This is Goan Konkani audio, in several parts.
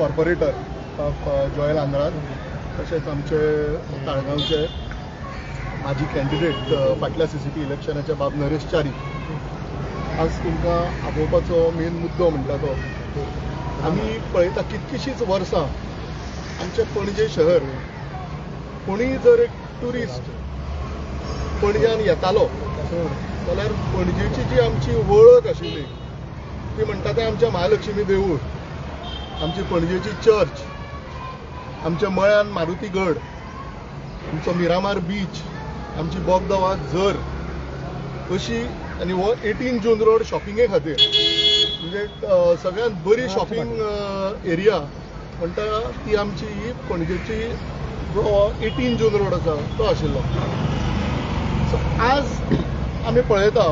कॉर्पोरेटर जॉयल आंद्राद, तशेंच आमचे ताळगांवचे माजी कॅन्डिडेट फाटल्या CCP इलेक्शनाचे बाब नरेश च्यारी. आज तुमकां आपोवपाचो मेन मुद्दो म्हणटा तो आमी पळयता कितकीशींच वर्सां आमचें पणजे शहर कोणीय जर एक ट्युरिस्ट पणज्यान येतालो जाल्यार पणजेची जी आमची वळख आशिल्ली ती म्हणटा तें आमच्या महालक्ष्मी देवूळ, आमची पणजेची चर्च, आमच्या मळ्यान मारुती गड, आमचो मिरामार बीच, आमची बोगदवा झर अशी, आनी हो 18 जून रोड शॉपिंगे खातीर म्हणजे सगळ्यात बरी शॉपिंग एरिया म्हणटा ती आमची ही पणजेची जो 18 जून रोड आसा तो आशिल्लो. सो आज आमी पळयता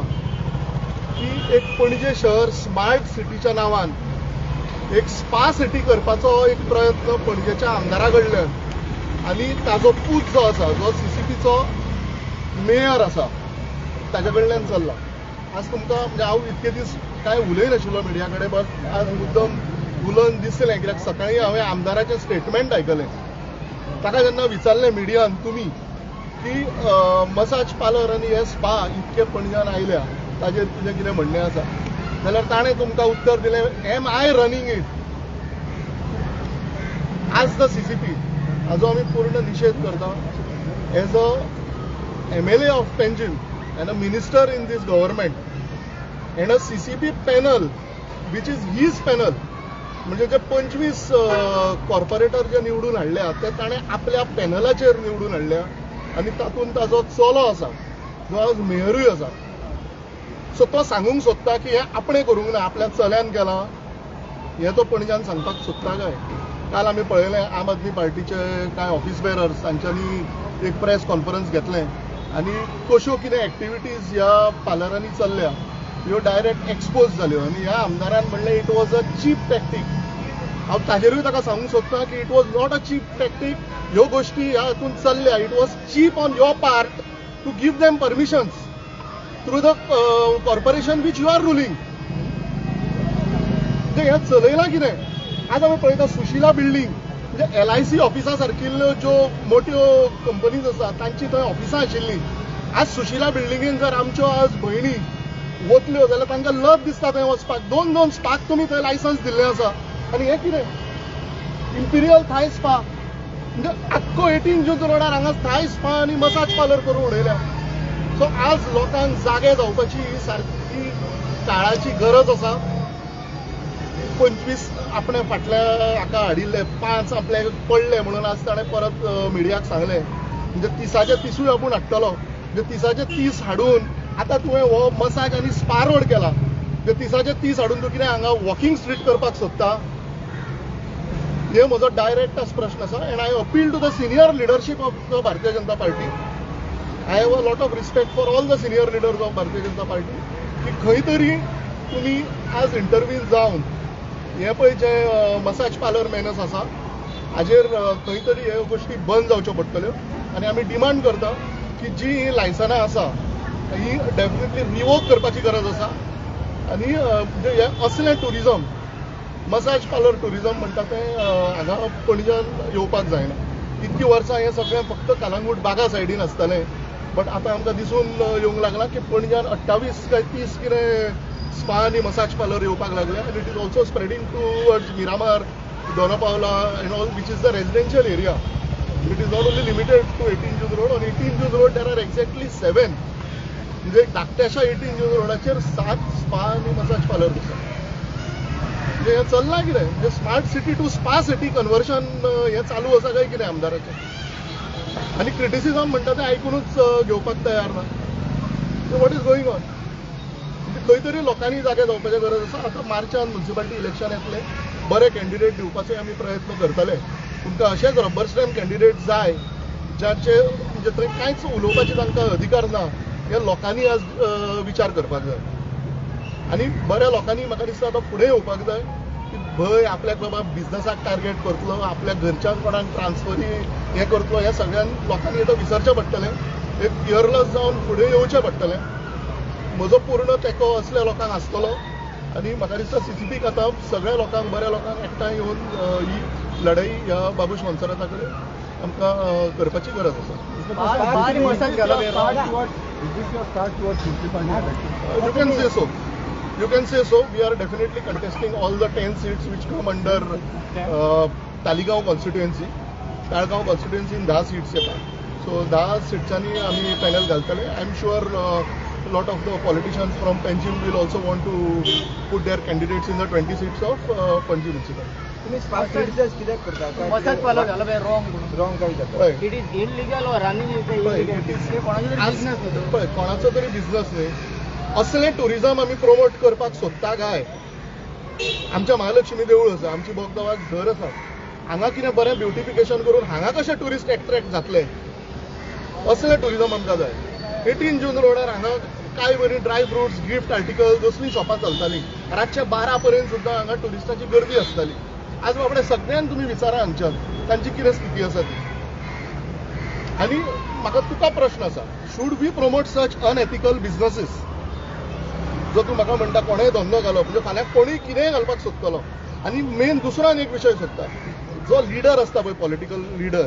की एक पणजे शहर स्मार्ट सिटीच्या नांवान एक स्पा सिटी करपाचो एक प्रयत्न पणजेच्या आमदारा कडल्यान आनी ताजो पूत जो आसा, जो CCPचो मेयर आसा, ताज्या कडल्यान चल्ला. आज तुमकां म्हणजे हांव इतके दीस कांय उलयनाशिल्लो मिडिया कडेन, बट आज मुद्दम उलोवन दिसलें कित्याक सकाळीं हांवें आमदाराचें स्टेटमेंट आयकलें. ताका जेन्ना विचारलें मिडियान तुमी की मसाज पार्लर आनी हे स्पा इतके पणज्यान आयल्या ताजेर तुजें कितें म्हणणें आसा, जाल्यार ताणें तुमकां उत्तर दिलें, एम I running it. आज the CCP हाजो आमी पूर्ण निशेध करता. As a MLA of Panjim and a minister in this government and a CCP panel which is his panel, म्हणजे जे 25 कॉर्पोरेटर जे निवडून हाडल्या ते ताणें आपल्या पॅनलाचेर निवडून हाडल्या आनी तातूंत ताजो चलो आसा जो आज मेयरूय आसा. सो तो सांगूंक सोदता की हें आपणें करूंक ना, आपल्या चल्यान केलां, हें तो पणज्यान सांगपाक सोदता काय. काल आमी पळयलें आम आदमी पार्टीचे कांय ऑफिस बेरर्स तांच्यांनी एक प्रेस कॉन्फरन्स घेतलें आनी कश्यो कितें एक्टिविटीज ह्या पार्लरांनी चल्ल्या ह्यो डायरेक्ट एक्सपोज जाल्यो आनी ह्या आमदारान म्हणलें it was a cheap tactic. हांव ताजेरूय ताका सांगूंक सोदता की it was not a cheap tactic. ह्यो गोश्टी ह्या हातूंत चल्ल्या, it was cheap on your part to give them permissions through the corporation which you are ruling. म्हणजे हें चलयलां कितें. आज आमी पळयता सुशिला बिल्डींग म्हणजे LIC ऑफिसा सारकिल्ल्यो ज्यो मोट्यो कंपनीज आसा तांची थंय ऑफिसां आशिल्लीं. आज सुशिला बिल्डिंगेन जर आमच्यो आज भयणी वतल्यो जाल्यार तांकां लज दिसता थंय वचपाक. 2-2 स्पाक तुमी थंय लायसन्स दिल्लें आसा आनी हें कितें इम्पिरियल थाय स्पा म्हणजे आख्खो 18 जून रोडार हांगा थाय स्पा आनी मसाज पार्लर करून उडयल्या. सो आज लोकांक जागे जावपाची ही सारकी काळाची गरज आसा. 25 आपणे फाटल्या हाका हाडिल्ले, 5 आपल्याक पडले म्हणून आज ताणें परत मिडियाक सांगलें म्हणजे 30चे 30 आपूण हाडटलो. म्हणजे 30चे 30 हाडून आतां तुवें हो मसाज आनी स्पा रोड केला, म्हणजे 30चे 30 हाडून तूं कितें हांगा वॉकिंग स्ट्रीट करपाक सोदता? हे म्हजो डायरेक्ट आज प्रश्न आसा. And I appeal to the senior leadership of the Bharatiya Janata Party. I have a lot of respect for all the senior leaders of Bharatiya Janata Party की खंय तरी तुमी आज इंटरव्हीन जावन हे पळय जे मसाज पार्लर मेनस आसा हाजेर खंय तरी ह्यो गोश्टी बंद जावच्यो पडटल्यो. आनी आमी डिमांड करता की जी ही लायसनां आसा ही डेफिनेटली रिवोक करपाची गरज आसा. आनी म्हणजे हें असलें टुरिजम, मसाज पार्लर टुरिजम म्हणटा तें हांगा पणज्यान येवपाक जायना. इतकीं वर्सां हें सगळें फक्त कलंगूट बागा सायडीन आसतालें, बट आतां आमकां दिसून येवंक लागलां की पणज्यान 28 काय 30 कितें स्पा आनी मसाज पार्लर येवपाक लागले आनी it is also spreading towards Miramar, Dona Paula and all, which is the residential area. It is not only limited to 18 June road. On 18 June road there are exactly 7, म्हणजे धाकट्याशा 18 जून रोडाचेर 7 स्पा आनी मसाज पार्लर आसा. म्हणजे हें चल्लां कितें, म्हणजे smart city to spa city conversion हें चालू आसा काय कितें आमदाराचें. आनी क्रिटिसिजम म्हणटा तें आयकुनूच घेवपाक तयार ना. What is going on? खंय तरी लोकांनी जागे जावपाची गरज आसा. आतां मार्चान म्युनिसिपालिटी इलेक्शन येतलें, बरे कॅन्डिडेट दिवपाचोय आमी प्रयत्न करतले. तुमकां अशेच रबर स्टॅम्प कॅन्डिडेट जाय ज्याचे म्हणजे थंय कांयच उलोवपाचे तांकां अधिकार ना, हे लोकांनी आज विचार करपाक जाय. आनी बऱ्या लोकांनी म्हाका दिसता आतां फुडें येवपाक जाय की भंय आपल्याक बाबा बिजनसाक टार्गेट करतलो, आपल्या घरच्यांक कोणाक ट्रान्सफरी हें करतलो, हें सगळ्यांक लोकांनी आतां विसरचें पडटलें. एक फियरलेस जावन फुडें येवचें पडटलें. म्हजो पूर्ण तेंको असल्या लोकांक आसतलो. आनी म्हाका दिसता सीसीपीक आतां सगळ्या लोकांक, बऱ्या लोकांक एकठांय येवन ही लढाई ह्या बाबूश मोन्सेराता कडेन आमकां करपाची गरज आसा. You can say so. You can say so. We are definitely contesting all the 10 seats which come under Taleigao constituency. Taleigao constituency in 10 seats येता. So 10 सीट्सांनी आमी पॅनल घालतले. I am sure lot of the politicians from Panjim will also want to put their candidates in the 20 seats of Panjim municipal. तुम्ही स्पा क्रिटिसाइज कित्याक करता? मसाज पार्लर घालप हें रॉंग म्हणून. रॉंग काय जाता? It is illegal or running is illegal. कोणाचो तरी बिझनेस न्हू. पळय, कोणाचो तरी बिझनेस न्ही. असलें टुरिजम आमी प्रोमोट करपाक सोदता काय? आमच्या महालक्ष्मी देवूळ आसा, आमची बोगदवाक घर आसा, हांगा कितें बरें ब्युटिफिकेशन करून हांगा कशें ट्युरिस्ट एट्रॅक्ट जातले, असलें टुरिजम आमकां जाय. 18 जून रोडार हांगा काय बरी ड्राय फ्रुट्स, गिफ्ट आर्टिकल्स असलीं शॉपां चलतालीं. रातच्या 12 पर्यंत सुद्दां हांगा ट्युरिस्टाची गर्दी आसताली. आज बाबडे सगळ्यांक तुमी विचारा हांगच्यान तांची कितें स्थिती आसा ती. आनी म्हाका तुका प्रश्न आसा, should we promote such unethical businesses? जो तूं म्हाका म्हणटा कोणेय धंदो घालप म्हणजे फाल्यां कोणूय कितेंय घालपाक सोदतलो. आनी मेन दुसरो आनी एक विशय सोदता, जो लिडर आसता पळय, पॉलिटिकल लिडर,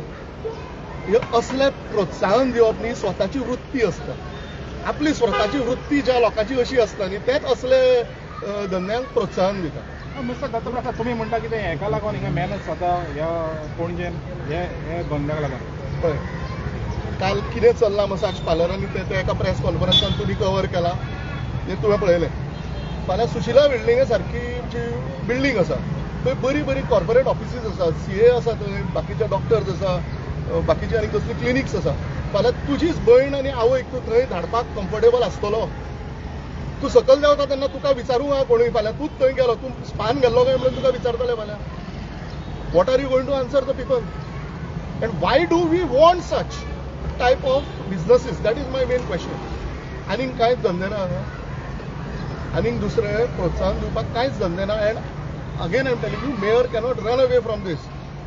हे असले प्रोत्साहन दिवप न्ही, स्वताची वृत्ती आसता. आपली स्वताची वृत्ती ज्या लोकांची अशी आसता न्ही, तेच असले धंद्यांक प्रोत्साहन दिता. मिस्टर दत्तप्रसाद, तुमी म्हणटा कितें हेका लागून हिंगा मेहनत जाता ह्या पणजेन हे धंद्याक लागून? पळय, काल कितें चल्लां मसाज पार्लरांनी तें एका प्रेस कॉन्फरन्सान तुमी कवर केलां, हें तुवें पळयलें. फाल्यां सुशिला बिल्डिंगे सारकी जी बिल्डींग आसा थंय बरी बरी कॉर्पोरेट ऑफिसीस आसा, सीए आसा थंय, बाकीचे डॉक्टर्स आसा, बाकीचे आनी कसली क्लिनिक्स आसा. फाल्यां तुजीच भयण आनी आवयक तूं थंय धाडपाक कम्फर्टेबल आसतलो? तूं सकयल देंवता तेन्ना तुका विचारूंक आहा कोणूय, फाल्यां तूंच थंय गेलो, तूं स्पान गेल्लो काय म्हणून तुका विचारतले फाल्यां. What are you going to answer the people? And why do we want such type of businesses? That is my main question. आनीक कांयच धंदे ना हांगा, आनीक दुसरें प्रोत्साहन दिवपाक कांयच धंदे ना. And again I am telling you, mayor cannot run away from this.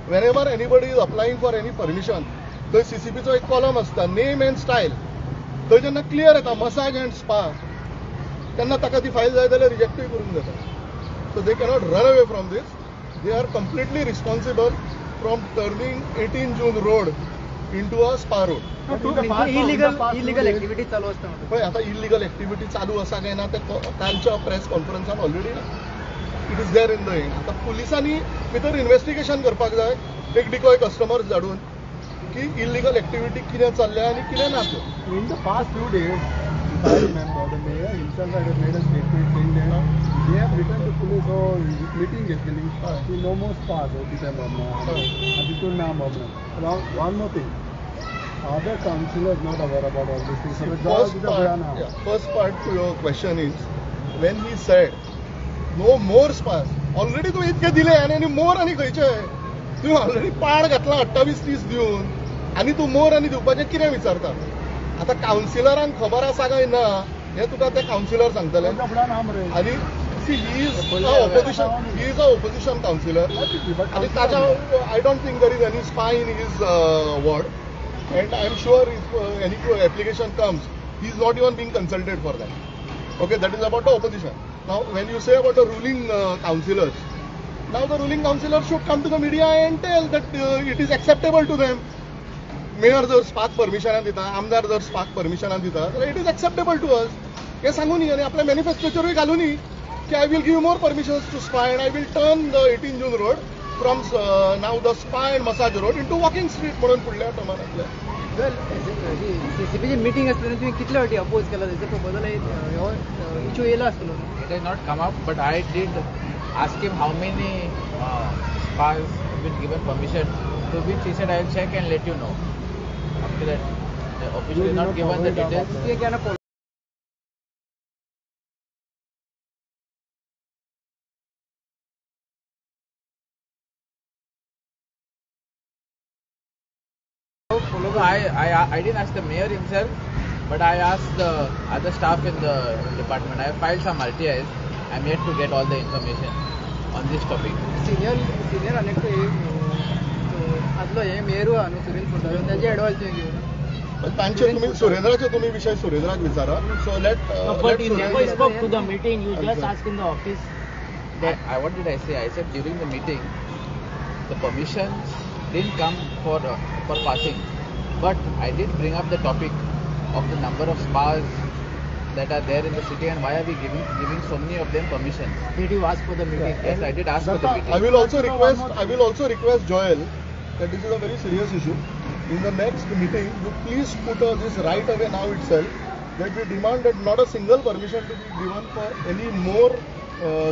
Whenever anybody is applying for any permission, थंय सीसीपीचो एक कॉलम आसता, नेम एंड स्टायल. थंय जेन्ना क्लियर येता मसाज अँड स्पा, तेन्ना ताका ती फायल जाय जाल्यार रिजेक्टूय करूंक जाता. So they cannot run away from this. They are completely responsible from turning 18 June road into a spa road. Illegal activity चालू आसता. पळय, आतां इलिगल एक्टिविटी चालू आसा काय ना तें कालच्या press कॉन्फरन्सान already it is there in the end. आतां पुलिसांनी भितर इन्वेस्टिगेशन करपाक जाय, एक डिकॉय कस्टमर्स धाडून की इलिगल एक्टिविटी कितें चल्ल्या आनी कितें ना तें. In the past few days, if I remember, the mayor himself had made a statement saying that they have written to police or meeting घेतलेली की no more spas December तितून ना म्हणून. Now one more thing, other councillors not aware about all these things. First part to your question is, when he said no more spas, already तुवें इतके दिले आनी मोर आनी खंयचे? तुवें ऑलरेडी पाड घातला 28-30 दिवन, आनी तूं मोर आनी दिवपाचें कितें विचारता? आतां कावन्सिलरांक खबर आसा काय ना हें तुका ते कावन्सिलर सांगतले. आनी see, he is opposition, he is a opposition councillor. आनी ताच्या I don't think there is any spa in his ward. And I am sure if any application comes, he is not even being consulted for that. Okay, that is about the opposition. Now, when you say about the ruling councillors, now the ruling councillors should come to the media and tell that it is acceptable to them. Mayor जर स्पाक परमिशनां दिता, आमदार जर स्पाक परमिशनां दिता, जाल्यार it is acceptable to us. हें सांगू न्ही, आनी आपल्या मॅनिफेस्टोचेरूय घालू न्ही की I will give more permissions to spa and I will turn the 18 June road from now the spa and massage road into walking street म्हणून फुडल्या टर्मान आपल्या. सीसीपीची मिटींग आसतना तुवें कितले फावटी अपोज केला? तेजो प्रपोजल हो इश्यू येयला आसतलो. It has not come up, but I did ask him how many spas have been given permission, to which he said I will check and let you know. After that, the official has not given the details. I didn't ask the mayor himself, but I asked the other staff in the department. I have filed some RTIs. I am yet to get all the information on this topic. Senior अनेक आदलो हे मेयरू आहा न्हू सुरेंद्र फुर्तादो, ताजे एडवायस तुवें घेवन तांचे तुम्ही सुरेंद्राचे तुम्ही विषय सुरेंद्राक विचारा. So let but you never spoke to the meeting, you just ask in the office. That I what did I say? I said during the meeting, the permissions didn't come for passing, but I did bring up the topic of the number of spas that are there in the city and why are we giving so many of them permissions. Did you ask for the meeting? Yes, I did ask for the meeting. I will also request Joel that this is a very serious issue. In the next meeting, you please put this right away now itself, that we demand that not a single permission to be given for any more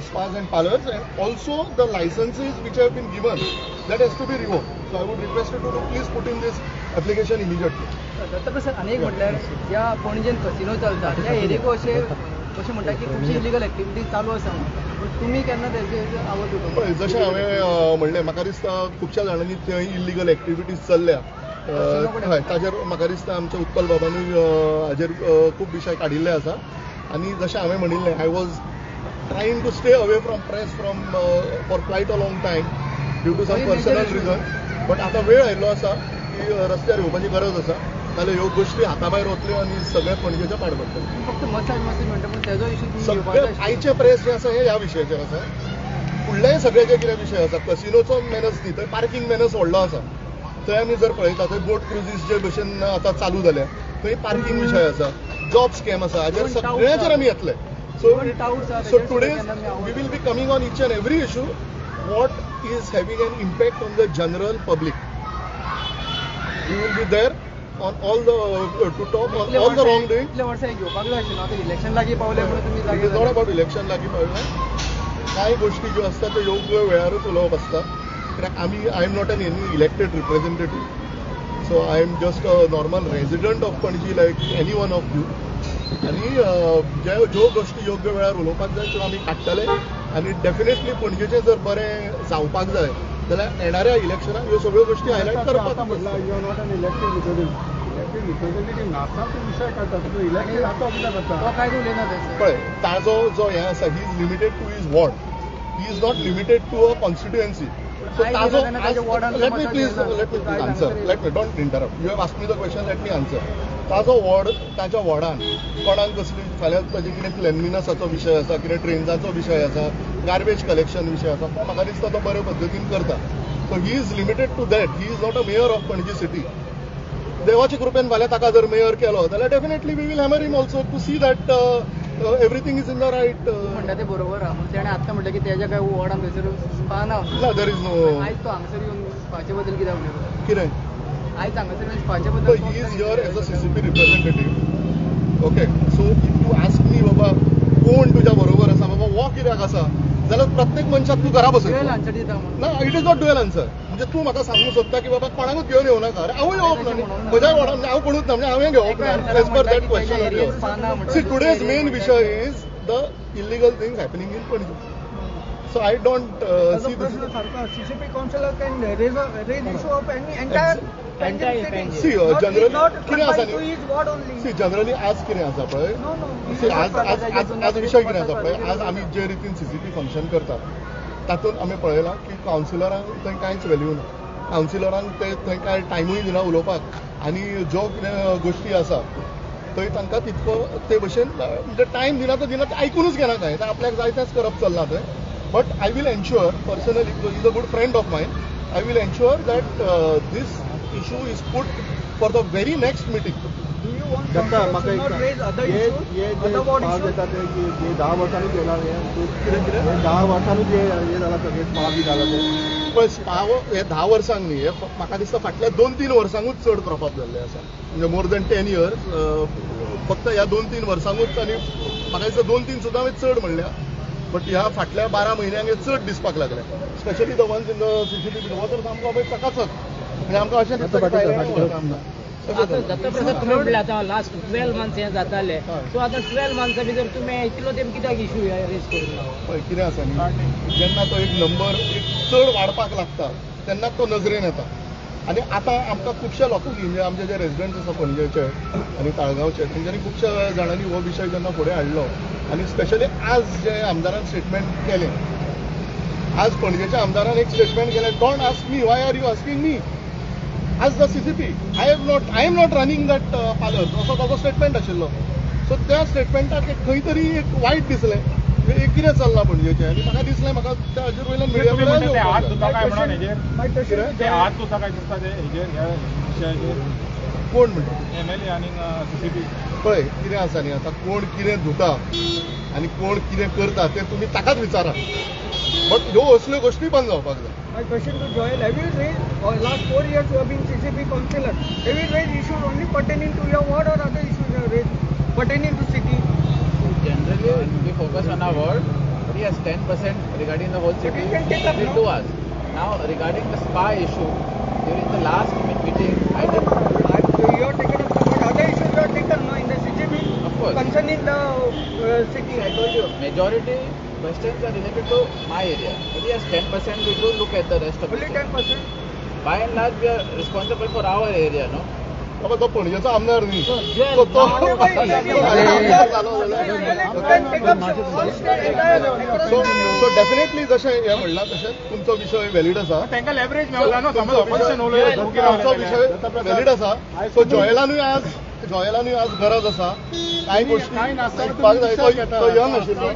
spas and parlors, and also the licenses which have been given, that has to be revoked. So I would request you to please put in this application immediately. Dattaprasad अनेक म्हटल्यार ज्या पणजेन कसिनो चलता त्या एरिको अशें अशें म्हणटा की खुबशी इलिगल एक्टिविटीज चालू आसा, पूण तुमी केन्ना तेजेर आवाज उठोवंक? जशें हांवें म्हणलें, म्हाका दिसता खुबश्या जाणांनी थंय इलिगल एक्टिविटीज चल्ल्या, हय, ताजेर म्हाका दिसता आमच्या उत्पल बाबानूय हाजेर खूब विशय काडिल्ले आसा. आनी जशें हांवें म्हणिल्लें, I was trying to stay away from press from for quite a long time due to some personal reason, but आतां वेळ आयिल्लो आसा की रस्त्यार येवपाची गरज आसा, नाल्यार ह्यो गोश्टी हाता भायर वतल्यो आनी सगळें पणजेच्या पाड पडटलें. फक्त मसाज मसाज म्हणटा पूण तेजो इशू सगळे आयचे प्रेस जे आसा हे ह्या विशयाचेर आसा. फुडलेय सगळे जे कितें विशय आसा, कसिनोचो मेनस न्ही, थंय पार्किंग मेनस व्हडलो आसा. थंय आमी जर पळयता थंय बोट क्रुजीस जे भशेन आतां चालू जाल्या, थंय पार्किंग विशय आसा, जॉब स्कॅम आसा, हाजेर सगळ्याचेर आमी येतले. So today we will be coming on each and every issue what is having an impact on the general public. We will be there on all the to talk on all the wrongdoing. Election लागीं पावले म्हणून तुमी It is not about election लागीं पावले. कांय गोष्टी ज्यो आसता त्यो योग्य वेळारूच उलोवप आसता. कित्याक आमी I am not an any elected representative, so I am just a normal resident of Panaji like any one of you. आनी ज्यो गोष्टी योग्य वेळार उलोवपाक जाय त्यो आमी काडटले आनी डेफिनेटली पणजेचें जर बरें जावपाक जाय जाल्यार येणाऱ्या इलेक्शनाक ह्यो सगळ्यो गोष्टी हायलायट करपाक. You are not an elected representative नासतना तूं विशय काडटा, तूं इलेक्टेड आतां कितें करता? तो कांयच उलयना. पळय, ताजो जो हें आसा, he is limited to his ward, he is not limited to a constituency. So ताजो, let me please answer, let me, don't interrupt, you have asked me the question, let me answer. ताजो वॉर्ड, ताच्या वॉर्डान कोणाक कसली फाल्यां ताजे कितें क्लेनलिनसाचो विशय आसा, कितें ट्रेन्साचो विशय आसा, गार्बेज कलेक्शन विशय आसा, तो म्हाका दिसता तो बरे पद्दतीन करता. So he is limited to that, he is not a mayor of Panaji city. देवाचे कृपेन फाल्यां ताका जर मेयर केलो जाल्यार definitely we will hammer him also to see that everything is in the right. म्हणटा तें बरोबर आहा, पूण तेणें आत्तां म्हटलें की तेज्या काय वॉर्डान थंयसर स्पा ना. ना, there is no. आयज तो हांगासर येवन स्पाचे बद्दल कित्याक उलयलो? कितें आयज हांगासर येवन स्पाचे बद्दल? He is here as a CCP representative. Okay, so if you ask me बाबा कोण तुज्या बरोबर आसा, बाबा हो कित्याक आसा, जाल्यार प्रत्येक मनशाक तूं घरा बसयतलो. ड्युएल आन्सर दिता म्हणून ना, it is not dual answer. म्हणजे तूं म्हाका सांगूंक सोदता की बाबा कोणाकूच घेवन येवं नाका. अरे हांवूय येवप ना, म्हज्या वॉर्डान हांव कोणूच ना, म्हणजे हांवें घेवप ना as per that question. See, today's main विशय is the illegal things happening in Panaji. So I don't see this. CCP councillor can raise issue of any entire See, generally कितें आसा न्ही, सी जनरली आज कितें आसा पळय, सी आज आज आज विशय कितें आसा पळय, आज आमी जे रितीन सीसीपी फंक्शन करतात तातूंत आमी पळयलां की कावन्सिलरांक थंय कांयच व्हॅल्यू ना, कावन्सिलरांक ते थंय कांय टायमूय दिना उलोवपाक, आनी ज्यो कितें गोश्टी आसा थंय तांकां तितको ते भशेन म्हणजे टायम दिना तो दिना, आयकुनूच घेना कांय, आपल्याक जाय तेंच करप चल्लां थंय. But I will ensure personally, because is a good friend of mine, I will ensure that this issue is put for the very next meeting. Do you want councillors to not raise other issues? Other ward issues? जे 10 वर्सांनी केला हे 10 वर्सांनी जे हे जाला सगळे स्पा बी जाला ते पळय, स्पा हे 10 वर्सांक न्ही, हे म्हाका दिसता फाटल्या 2-3 वर्सांकूच चड क्रॉप अप जाल्ले आसा. म्हणजे मोर दॅन 10 इयर्स फक्त ह्या 2-3 वर्सांकूच, आनी म्हाका दिसता 2-3 सुद्दां हांवें चड म्हणल्या, बट ह्या फाटल्या 12 म्हयन्यांक हे चड दिसपाक लागले. Specially the ones in the CCTV, हो तर सामको पळय चकाचक, म्हणजे आमकां अशें दिसता. दत्तप्रसाद, तुमी म्हणलें आतां लास्ट 12 मंथ्स हें जातालें, सो आतां 12 मंथ्सा भितर तुमी इतलो तेंप कित्याक इशू रेज करूंक ना? पळय कितें आसा न्ही, जेन्ना तो एक नंबर एक चड वाडपाक लागता तेन्ना तो नजरेन येता. आनी आतां आमकां खुबश्या लोकांनी, म्हणजे आमचे जे रेजिडंट्स आसा पणजेचे आनी ताळगांवचे, तेंच्यांनी खुबश्या जाणांनी हो विशय जेन्ना फुडें हाडलो, आनी स्पेशली आज जे आमदारान स्टेटमेंट केलें, आज पणजेच्या आमदारान एक स्टेटमेंट केलें, don't ask me, why are you asking me, as the CCP, I am not running that parlour, असो ताजो स्टेटमेंट आशिल्लो. सो त्या स्टेटमेंटाक एक खंय तरी एक वायट दिसलें हे कितें चल्लां पणजेचें आनी म्हाका दिसलें म्हाका त्या हाजेर वयल्यान मिडिया ते हात धुता काय म्हणून हेजेर ते हात धुता काय दिसता ते हेजेर ह्या विशयाचेर कोण म्हणटा एमएलए आनी सीसीपी. पळय कितें आसा न्ही आतां कोण कितें धुता आनी कोण कितें करता तें तुमी ताकाच विचारा, बट ह्यो असल्यो गोश्टी बंद जावपाक जाय. My question to Joel, have you raised, or last 4 years you have been CCP councillor, have you raised issues only pertaining to your ward or other issues you have raised pertaining to city? Generally, we focus on our ward, but yes, 10% regarding the whole city, you can take up we do ask. Now, regarding the spa issue, during the last meeting, I did. You have taken up, but other issues you have taken no, in the CCP, of course, concerning the city, I told you. Majority questions are related to my area. But yes, 10% we do look at the rest of the Only city. 10%? By and large, we are responsible for our area, no? बाबा तो पणजेचो आमदार न्ही, सो डेफिनेटली जशें हें म्हणलां तशें तुमचो विशय व्हॅलिड आसा, तांकां लेवरेज मेळटा न्हू, समज ऑपोजिशन तुमचो विशय व्हॅलिड आसा. सो जॉयलानूय आज गरज आसा कांय गोश्टी शिकपाक जाय. तो यंग आशिल्लो,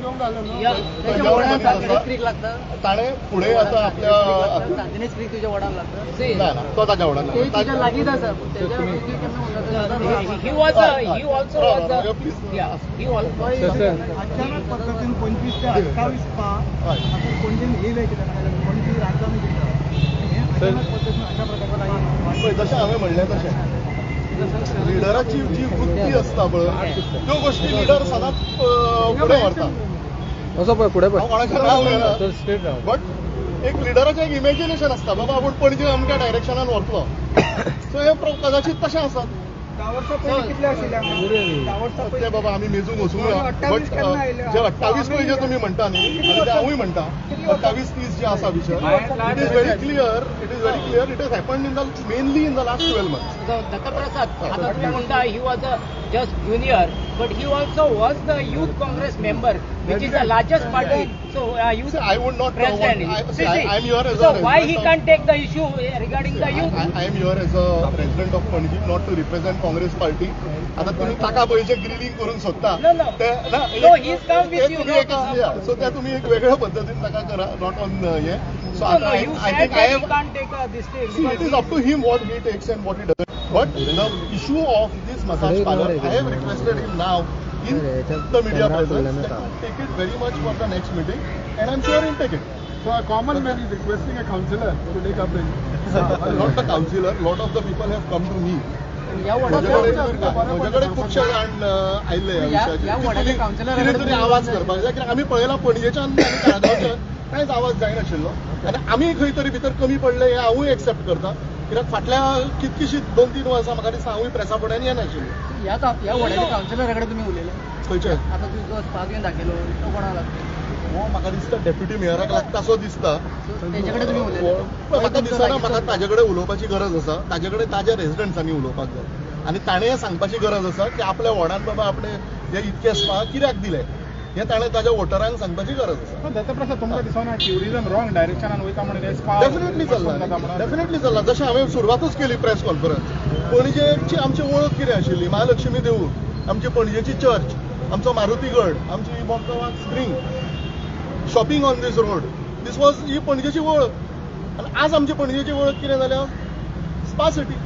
ताणें फुडें आतां आपल्या ना ना तो ताच्या वडान लागींच आसा. अचानक पद्दतीन 25 ते 28 स्पा आता पणजेन येयले कित्याक पणजी राजधानी दिता हें अचानक पद्दतीन अशा प्रकारे जशें हांवें म्हणलें तशें लिडराची जी वृत्ती आसता पळय त्यो गोश्टी लिडर सदांच फुडें व्हरता. हांव कोणाचें नांव घेना, बट एक लिडराचें एक इमेजिनेशन आसता बाबा आपूण पणजे अमक्या डायरेक्शनान व्हरतलो. सो हे कदाचीत तशें आसत. 10 वर्सां पयलीं कितले आशिल्ले? 10 वर्सां ते बाबा आमी मेजूंक वचूंक ना, बट जे 28 पयलीं जे तुमी म्हणटा न्ही आनी ते हांवूय म्हणटा 28-30 जे आसा विशय, it is very clear, it is very clear, it has happened in the mainly in the last 12 months. Dattaprasad, आतां तुमी म्हणटा he was a just junior, but he also was the youth Congress member, which is the largest party. So youth I would not president. I am here as so why he can't take the issue regarding the youth? I am here as a president of Panaji, not to represent Congress party. आता तुम्ही ताका पळय ग्रिलिंग करून सोदता ते सो ते तुम्ही एक वेगळ्या पद्दतीन ताका करा, not on hey. So आता I think I have it is up to him what he takes and what he doesn't. But the issue of this massage parlour, I have requested him now in the media presence to take it very much for the next meeting, and I am sure he'll take it. So a common man is requesting a councillor to take up the issue. Not the councillor, lot of the people have come to me. म्हज्याकडे खुबशे जाण आयिल्ले ह्या विशयाचेर कितें तरी आवाज करपाक जाय, कित्याक आमी पळयलां पणजेच्यान आनी ताळगांवच्यान कांयच आवाज जायनाशिल्लो आनी आमी खंय तरी भितर कमी पडले हें हांवूय एक्सेप्ट करता, कित्याक फाटल्या कितकीशीं 2-3 वर्सां म्हाका दिसता हांवूय प्रेसा फुड्यान येनाशिल्लो. ह्या वड्याच्या कावन्सिलरा कडेन तुमी उलयले खंयचे? आतां तुजो स्पा तुवें दाखयलो तो कोणाक लागता? हो म्हाका दिसता डेप्युटी मेयराक लागता असो दिसता. तेजे कडेन तुमी उलयले? म्हाका दिसना म्हाका ताजे कडेन उलोवपाची गरज आसा, ताजे कडेन ताज्या रेजिडंट्सांनी उलोवपाक जाय आनी ताणें सांगपाची गरज आसा की आपल्या वॉर्डान बाबा आपणे हे इतके स्पा कित्याक दिले हें ताणें ताज्या वोटरांक सांगपाची गरज आसा. दत्तप्रसाद, तुमकां दिसना ट्युरिझम रॉंग डायरेक्शनान वयता म्हणून स्पा? डेफिनेटली चल्ला, डेफिनेटली चल्ला. जशें हांवें सुरवातूच केली प्रेस कॉन्फरन्स, पणजेची आमची वळख कितें आशिल्ली? महालक्ष्मी देवूळ, आमची पणजेची चर्च, आमचो मारुतीगड, आमची Bogda spring, shopping on this road, this was ही पणजेची वळख. आनी आज आमची पणजेची वळख कितें जाल्या? Spa city,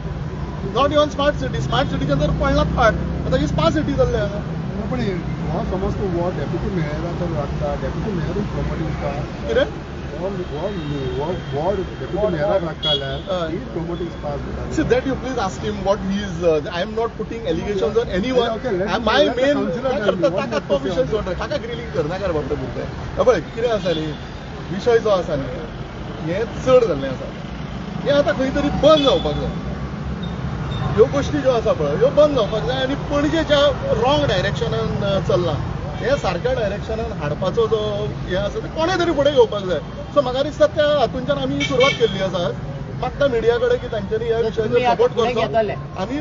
not even smart city. Smart सिटीचें तर पडलाच पाट, आतां ही स्पा सिटी जाल्ली हांगा. पण हो समज तूं हो डेप्युटी मेयरा तर लागता, डेप्युटी मेयरूच प्रमोटींग स्पा कितें वॉर्ड डेप्युटी मेयराक लागता जाल्यार he promoting spa. See that you please ask him what he is. I am not putting allegations on anyone. Okay, my main करता ताका तो विशय सोड, ताका ग्रिलिंग कर नाका रे बाबा भुरगे. पळय कितें आसा न्ही विशय जो आसा न्ही हें चड जाल्लें आसा, हें आतां खंय तरी बंद जावपाक जाय. ह्यो गोश्टी ज्यो आसा पळय ह्यो बंद जावपाक जाय आनी पणजे ज्या रॉंग डायरेक्शनान चल्लां हे सारक्या डायरेक्शनान हाडपाचो जो हें आसा तें कोणें तरी फुडें घेवपाक जाय. सो म्हाका दिसता त्या हातूंतल्यान आमी सुरवात केल्ली आसा. मागता मिडिया कडेन की तांच्यांनी ह्या विशयाचेर सपोर्ट करचो आनी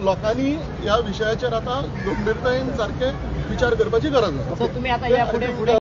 लोकांनी ह्या विशयाचेर आतां गंभीरतायेन सारके विचार करपाची गरज आसा. तुम्ही आता या पुढे पुढे